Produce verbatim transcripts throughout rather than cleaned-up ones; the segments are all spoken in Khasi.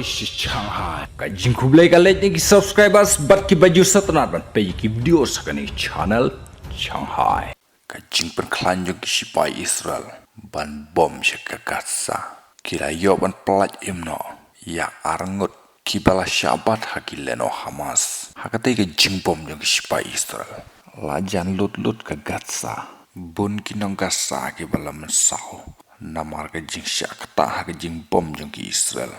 Shanghai. Ka jingkhublei ka leit ïa ki subscribers bad ki ba ju sngewtynnat ban peit ïa ki video sha kane ka channel Shanghai. Ka jingpynkhlaiñ jong ki shipai Israel ban bom sha ka Gaza. Ki la ïoh ban pyllait im noh ïa arngut ki ba la shah bat ha ki lehnoh Hamas. Ha katei ka jingbom jong ki shipai Israel, la jan lut lut ka Gaza. Bun ki nong Gaza ki ba la mynsaw namar ka jingshah ktah ha ka jingbom jong ki Israel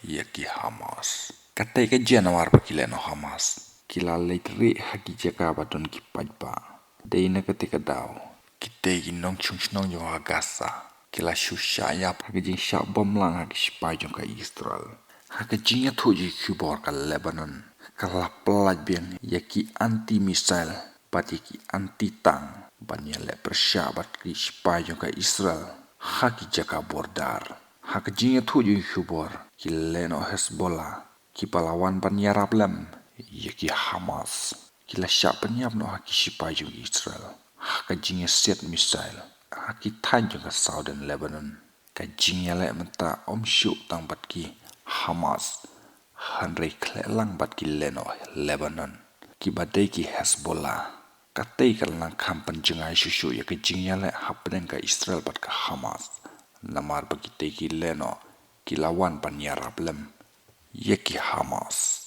ïa ki Hamas. Katei ka jia namar ba ki lehnoh Hamas ki la leit rieh ha ki jaka ba don ki paidbah. Dei na katei ka daw, kitei ki nongshong shnong jong ka Gaza ki la shu shah ïap ha ka jingshah bom lang ha ki shipai jong ka Israel. Ha ka jingïathuh jong ki khubor, ka Lebanon ka la pyllait biang ïa ki anti missile bad ïa ki anti tank ban ïaleh pyrshah bad ki shipai jong ka Israel ha ki jaka border. Ha ka jingïathuh jong ki khubor, ki lehnoh Hezbollah ki ba la wan ban ïarap lem ïa ki Hamas ki la shah pynïap noh ha ki shipai jong Israel ha ka jingïasiat missile ha ki thaiñ jong ka southern Lebanon. Ka jingïaleh mynta ym shuh tang bad ki Hamas, hynrei khleh lang bad ki lehnoh Lebanon ki ba dei ki Hezbollah. Katei ka la nang kham pynjngai shuh shuh ïa ka jingïaleh hapdeng ka Israel bad ka Hamas, namar ba kitei ki lehnoh ki la wan ban ïarap lem ïa ki Hamas.